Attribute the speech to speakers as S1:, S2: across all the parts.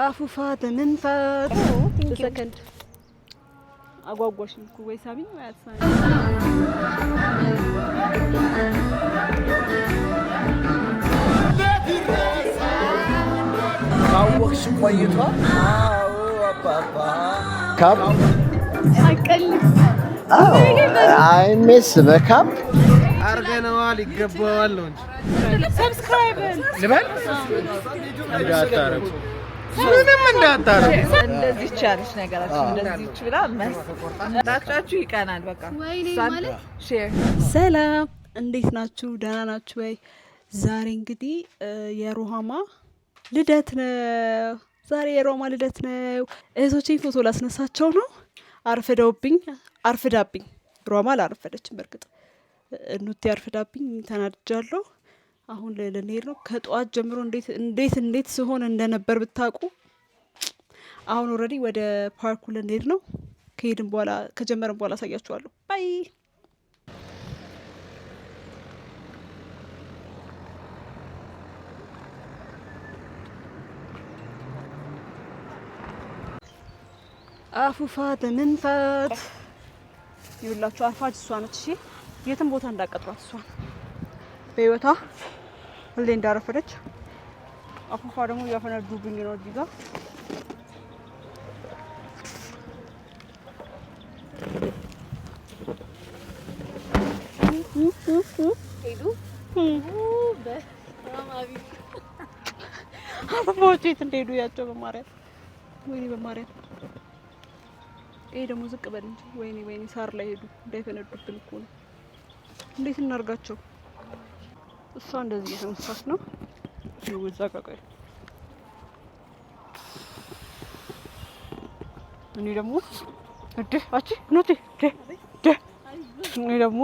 S1: አፉፋ ተመንፋት ሰከንድ አጓጓሽኝ እኮ፣ ወይ ሳሚኝ ወይ አትሳሚኝ።
S2: ካወቅሽ ቆይቷል። አዎ አባባ ካፕ። I miss makeup.
S3: አርገነዋል፣ ይገባዋል ነው እንጂ
S1: Subscribe
S3: ልበል እንዳታረጉ፣ ምንም እንዳታረጉ።
S4: እንደዚች ያለች ነገራችን እንደዚች ብላ ራቻችሁ ይቀናል። በቃ
S5: ማለት
S4: Share.
S1: ሰላም፣ እንዴት ናችሁ? ደህና ናችሁ ወይ? ዛሬ እንግዲህ የሩሃማ ልደት ነው። ዛሬ የሩሃማ ልደት ነው። እህቶቼን ፎቶ ላስነሳቸው ነው። አርፍደውብኝ፣ አርፍዳብኝ። ሩሃማ አላረፈደችም። በእርግጥ ኑቴ አርፍዳብኝ ተናድጃለሁ። አሁን ልንሄድ ነው። ከጠዋት ጀምሮ እንዴት እንዴት እንዴት ስሆን እንደነበር ብታውቁ። አሁን already ወደ ፓርኩ ልንሄድ ነው። ከሄድን በኋላ፣ ከጀመርን በኋላ አሳያችኋለሁ። Bye. አፉፋ ተመንፋት ይኸውላችሁ፣ አርፋጅ እሷ ነች። እሺ፣ የትም ቦታ እንዳቀጥሯት እሷን፣ በህይወቷ ሁሌ እንዳረፈደች። አፉፋ ደግሞ እያፈነዱብኝ ነው እዚህ ጋር።
S5: ሄዱ።
S1: አፉፋዎቹ የት እንደሄዱ ያቸው። በማርያም፣ ወይኔ በማርያም፣ ይሄ ደግሞ ዝቅ በል እንጂ። ወይኔ ወይኔ፣ ሳር ላይ ሄዱ፣ እንዳይፈነዱብን እኮ ነው። እንዴት እናርጋቸው? እሷ እንደዚህ እየተነሳች ነው። ይኸው እዛ ጋር ቆይ። እኔ ደግሞ እዴ አቺ ኑቲ ዴ ዴ እኔ ደግሞ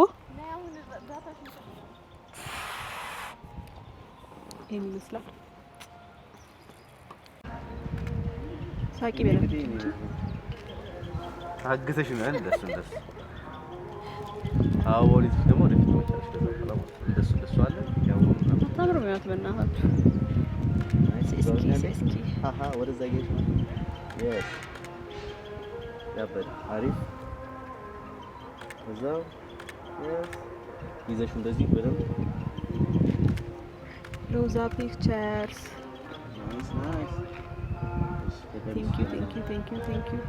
S1: ይሄን ይመስላል። ሳቂ በላ።
S6: ታግሰሽ ነው እንደሱ እንደሱ። አዎ፣ ልጅ ደግሞ ወደፊት መጨረሻ ከዛ በኋላ ማለት ነው። እንደሱ እንደሱ አለ ያው።
S1: አታምርም ያት በእናታችሁ። እስኪ እስኪ።
S2: አሃ፣ ወደዛ ጌት ነው። Yes፣
S6: ያበደ አሪፍ። ከዛ yes፣ ይዘሽ እንደዚህ በደንብ።
S1: ሮዛ Pictures.
S6: Nice, nice.
S1: Thank you, thank you, thank you, thank you።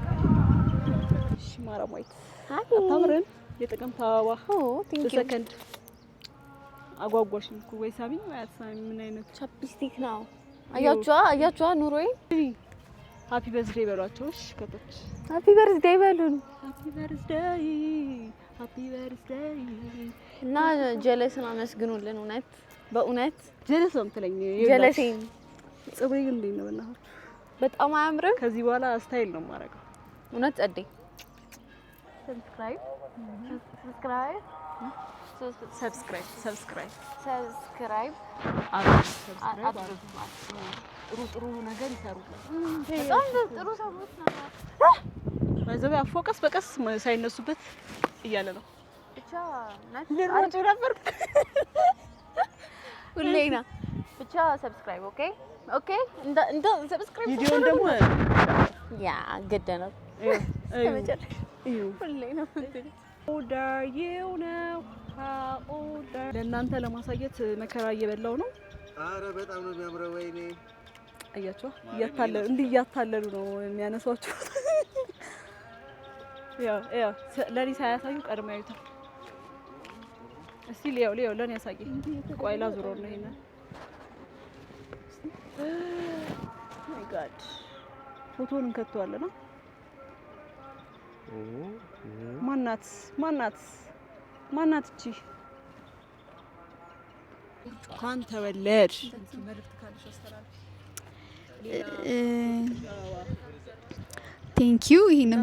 S1: እሺ ማራማዊት፣ አታምርም? የጥቅምት አበባ ሰከንድ አጓጓሽኝ እኮ፣ ወይ ሳሚኝ ወይ አትሳሚኝ። ምን አይነት
S5: Chapstick ነው። አያችኋ፣ አያችኋ ኑሮዬ።
S1: Happy birthday በሏቸው። እሺ ከታች።
S5: Happy birthday በሉን።
S1: Happy birthday, happy birthday.
S5: እና ጀለስን አመስግኑልን። እውነት በእውነት።
S1: ጀለስ ነው የምትለኝ።
S5: ጀለሴን።
S1: ፀጉሬ ግን እንዴት ነው በእናታችሁ?
S5: በጣም አያምርም?
S1: ከዚህ በኋላ style ነው የማደርገው።
S5: እውነት ጸዴ። Subscribe, subscribe.
S1: Subscribe, subscribe.
S5: Subscribe.
S1: አድርጉ። ጥሩ ጥሩ ነገር ይሰሩታል።
S5: በጣም ጥሩ ሰዎች ናቸው።
S1: ባይዘው አፎ ቀስ በቀስ ሳይነሱበት እያለ ነው።
S5: ብቻ
S1: ልሮጭ ነበር።
S5: ሁሌ ና ብቻ subscribe። Okay, እንደ subscribe.
S1: ቪዲዮን ደግሞ
S5: Yeah፣ ግድ ነው።
S1: እዩ።
S5: ሁሌ ነው የምትሉት።
S1: Old are you now? How old are ለእናንተ ለማሳየት መከራ እየበላው ነው።
S2: አረ በጣም ነው የሚያምረው። ወይኔ።
S1: አያቸው፣ እያታለሉ እንዲህ እያታለሉ ነው የሚያነሷቸው። ያው ያው ለኔ ሳያሳዩ ቀድሞ ያዩታል። እስቲ ሊያው ሊያው ለኔ ያሳይ። ቆይ ላዙረው ነው ይሄንን። My God፣ ፎቶውን እንከተዋለን። ማናት ማናት ማናት እቺ? እንኳን ተወለድ።
S7: Thank you። ይሄንም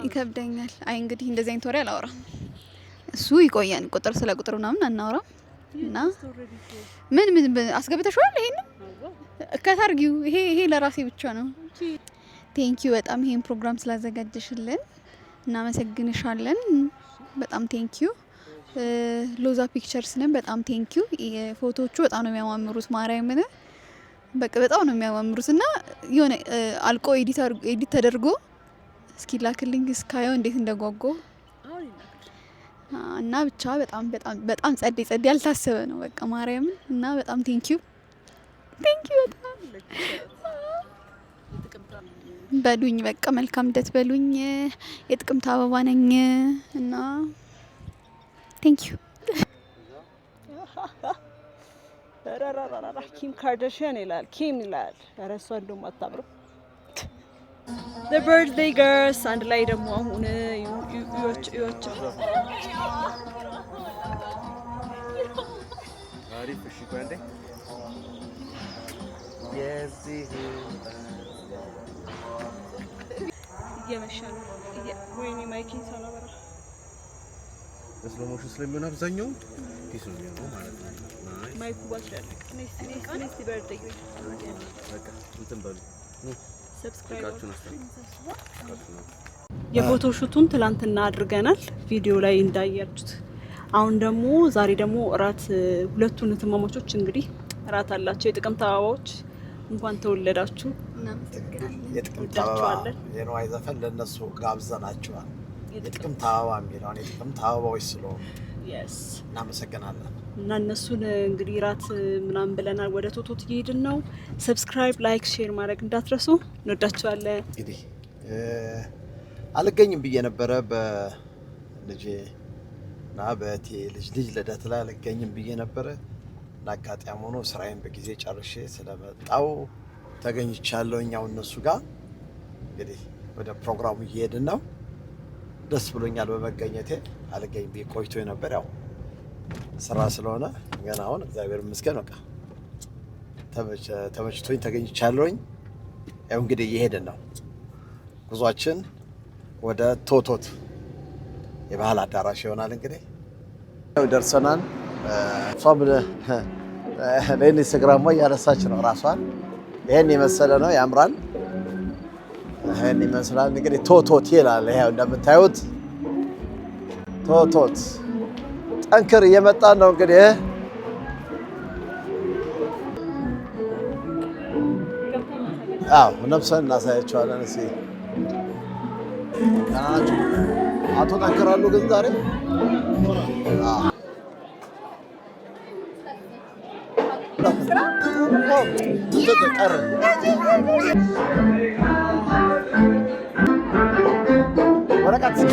S7: ይከብደኛል። አይ እንግዲህ እንደዚህ አይነት ወሬ አላወራም። እሱ ይቆየን። ቁጥር ስለ ቁጥር ምናምን አናወራም። እና ምን ምን አስገብተሽዋል? ይሄንን ከታርጊው ይሄ ለራሴ ብቻ ነው። Thank you በጣም ይሄን ፕሮግራም ስላዘጋጀሽልን እናመሰግንሻለን። በጣም thank you። ሎዛ Pictures ንም በጣም thank you። ፎቶዎቹ በጣም ነው የሚያማምሩት። ማርያምን በቃ በጣም ነው የሚያማምሩት እና የሆነ አልቆ edit ተደርጎ እስኪላክልኝ እስካየው እንዴት እንደጓጓሁ እና ብቻ በጣም በጣም በጣም ጸዴ ጸዴ ያልታሰበ ነው በቃ ማርያምን እና በጣም thank you thank you በጣም በሉኝ። በቃ መልካም ልደት በሉኝ። የጥቅምት አበባ ነኝ እና thank you።
S1: ረረረረ ኪም ካርዳሽያን ይላል፣ ኪም ይላል። ኧረ እሷ እንደውም አታምርም። The birthday girls አንድ ላይ ደግሞ አሁን እዩዋቸው።
S6: አሪፍ። እሺ ቆይ አንዴ የዚህ
S1: እየመሸ ነው። ወይኔ mic ኤን ሳላበራ።
S3: በ slow motion ስለሚሆን አብዛኛው peace ነው የሚሆነው ማለት ነው። Nice።
S1: Mic ኡ ባትሪ አለቀ። ነይ እስቲ birthday
S6: በቃ እንትን በሉ።
S1: Subscribe
S6: እቃችሁን አስታጥቁ።
S1: የ photo shoot ኡን ትላንትና አድርገናል፣ ቪዲዮ ላይ እንዳያችሁት። አሁን ደግሞ ዛሬ ደግሞ እራት ሁለቱን እህትማማቾች እንግዲህ እራት አላቸው። የጥቅምት አበባዎች እንኳን ተወለዳችሁ።
S7: እናመሰግናለን።
S2: የጥቅምት አበባ
S1: ወዳችኋለን።
S2: የነዋይ ዘፈን ለእነሱ ጋብዘናቸዋል። የጥቅምት አበባ የሚለውን የጥቅምት አበባዎች ስለሆኑ
S1: Yes.
S2: እናመሰግናለን።
S1: እና እነሱን እንግዲህ እራት ምናምን ብለናል። ወደ ቶቶት እየሄድን ነው። Subscribe፣ like፣ share ማድረግ እንዳትረሱ። እንወዳችኋለን።
S2: እንግዲህ አልገኝም ብዬ ነበረ በልጄ እና በእህቴ ልጅ ልጅ ልደት ላይ አልገኝም ብዬ ነበረ እና አጋጣሚ ሆኖ ስራዬን በጊዜ ጨርሼ ስለመጣው ተገኝቻለሁ። እኛው እነሱ ጋር እንግዲህ ወደ ፕሮግራሙ እየሄድን ነው። ደስ ብሎኛል በመገኘቴ። አልገኝ ብዬ ቆይቶ ነበር፣ ያው ስራ ስለሆነ ገና አሁን እግዚአብሔር ይመስገን በቃ ተመችቶኝ ተገኝቻለሁኝ። ያው እንግዲህ እየሄድን ነው። ጉዟችን ወደ ቶቶት የባህል አዳራሽ ይሆናል። እንግዲህ ያው ደርሰናል። እሷም ለኢንስታግራሟ እያነሳች ነው ራሷን። ይሄን የመሰለ ነው፣ ያምራል። ይሄን ይመስላል እንግዲህ ቶቶት ይላል። ይሄው እንደምታዩት ቶቶት ጠንክር እየመጣን ነው እንግዲህ። አዎ ነፍሰን እናሳያቸዋለን። እስኪ ደህና ናቸው አቶ ጠንክር አሉ ግን ዛሬ አዎ። ቀረ። ወረቀት እስኪ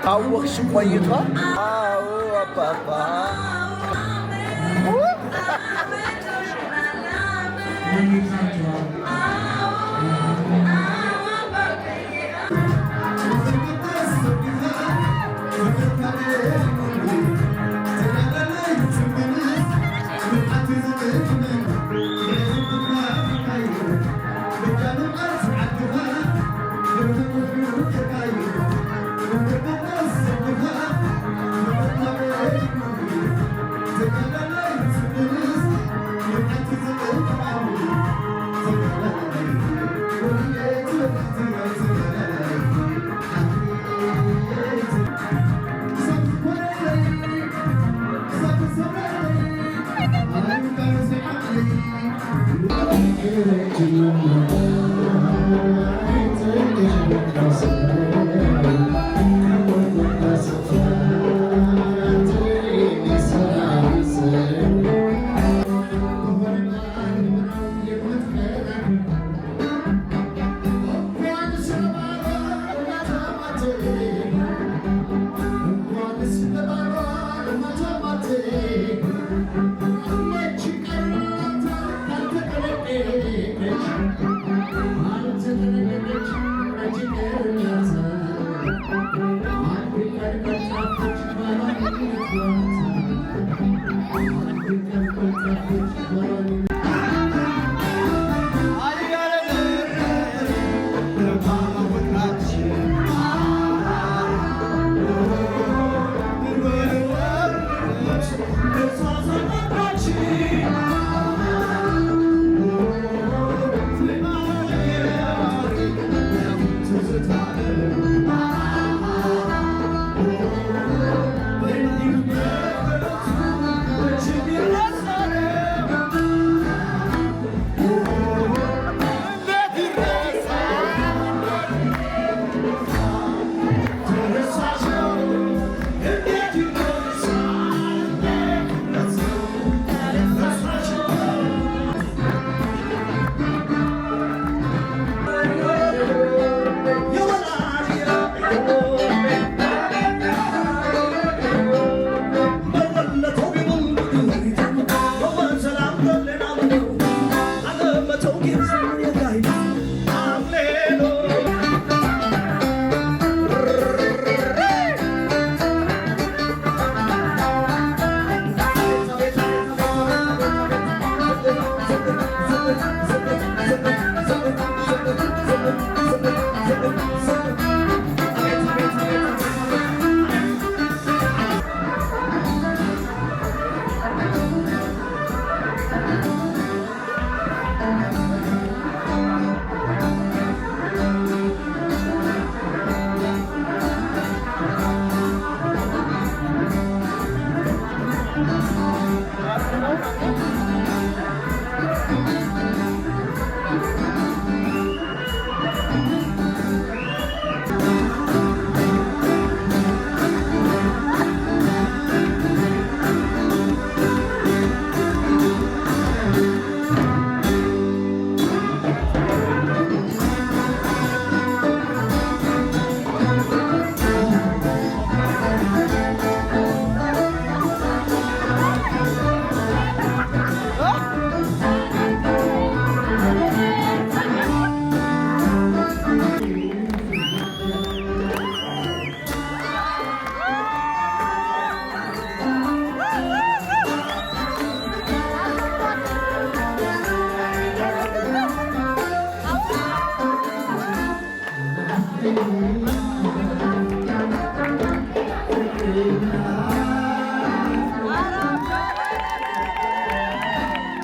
S2: ካወቅሽ ቆይቷል። አዎ አባባ።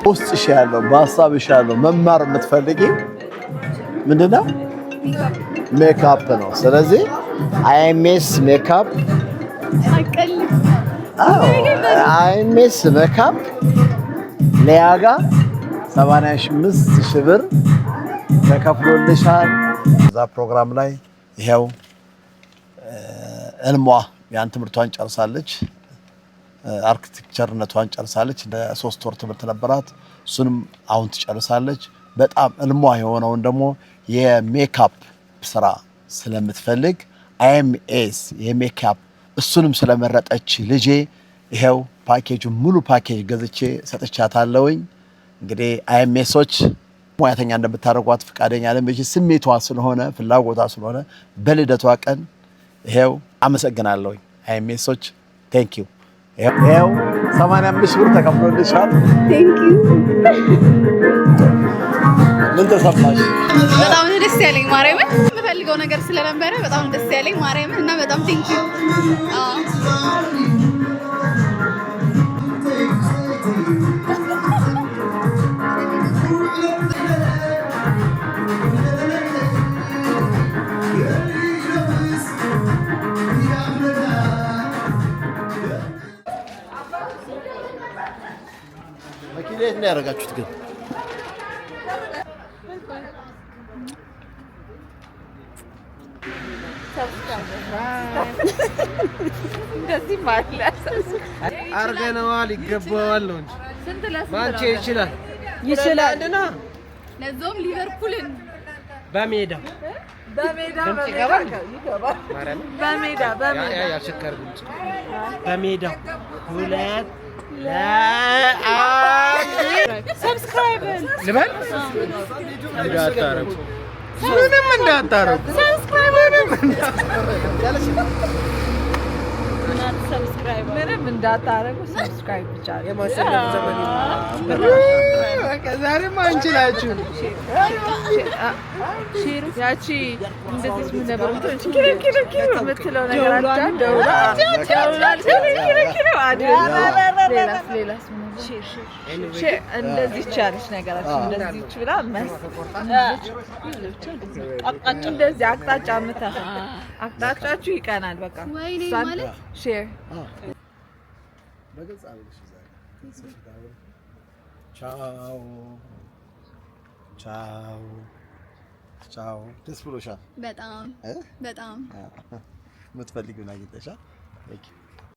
S2: ውስጥሽ ያለው፣ በሀሳብሽ ያለው መማር የምትፈልጊ ምንድን ነው? ሜካፕ ነው። ስለዚህ IMS Makeup፣ IMS Makeup ሊያ ጋ 85 ሺህ ብር ተከፍሎልሻል። እዛ ፕሮግራም ላይ ይኸው እልሟ ያን ትምህርቷን ጨርሳለች። Architecture ነቷን ጨርሳለች። ለ3 ወር ትምህርት ነበራት። እሱንም አሁን ትጨርሳለች። በጣም እልሟ የሆነውን ደግሞ የሜካፕ ስራ ስለምትፈልግ IMS የ makeup እሱንም ስለመረጠች ልጄ ይሄው ፓኬጁ ሙሉ ፓኬጅ ገዝቼ ሰጥቻታለሁኝ። እንግዲህ IMS ኦች ሙያተኛ እንደምታደርጓት ፈቃደኛ ለመች ስሜቷ ስለሆነ ፍላጎቷ ስለሆነ በልደቷ ቀን ይሄው አመሰግናለሁኝ። IMS ኦች thank you። ይሄው 85 ብር ተከፍሎልሻል።
S7: Thank you.
S2: ምን ተሰማሽ?
S7: በጣም ነው ደስ ያለኝ፣ ማርያምን የምፈልገው ነገር ስለነበረ በጣም ነው ደስ ያለኝ ማርያምን፣ እና በጣም thank you። አዎ።
S2: መኪና የት ነው ያደረጋችሁት ግን?
S4: እንደዚህ አለ።
S3: አርገነዋል፣ ይገባዋል ነው እንጂ
S4: ስንት ለስንት
S3: ማንቼ
S4: ነው?
S3: ይችላል።
S1: ይችላል።
S3: አንድና
S7: ለዛውም ሊቨርፑልን
S3: በሜዳ
S4: በሜዳ
S3: ድምፅ
S4: በሜዳ
S3: ይገባል?
S4: ይገባል።
S3: ማርያምን
S4: በሜዳ በሜዳ
S3: ያ ያስቸጋሪ ድምፅ በሜዳ 2-1
S1: Subscribe
S3: ልበል። እንዳታረጉ፣ ምንም እንዳታረጉ፣ ምንም።
S1: Subscribe.
S4: ምንም እንዳታረጉ subscribe ብቻ።
S3: የማሸነፍ ዘመን በቃ ዛሬማ አንችላችሁ።
S4: ያቺ እንደዚህ ምን ነበር የምትለው? ኪሩ ኪሩ ኪሩ የምትለው ነገር አለች። ደውላ ደውላ ኪሩ ኪሩ ኪሩ አይደል? ሌላስ ሌላስ ምን ነበር? Share እንደዚህ ያለች ነገር አለች። እንደዚች ብላ መስ እንደዚህ አቅጣጫ ምታ አቅጣጫችሁ ይቀናል። በቃ
S7: ወይኔ
S4: እሷን
S7: ማለት
S4: Share.
S2: በግልጽ አለሽ ዛሬ። ቻው ቻው ቻው። ደስ ብሎሻል?
S7: በጣም።
S2: እ?
S7: በጣም።
S2: የምትፈልጊውን አግኝተሻል? Thank you.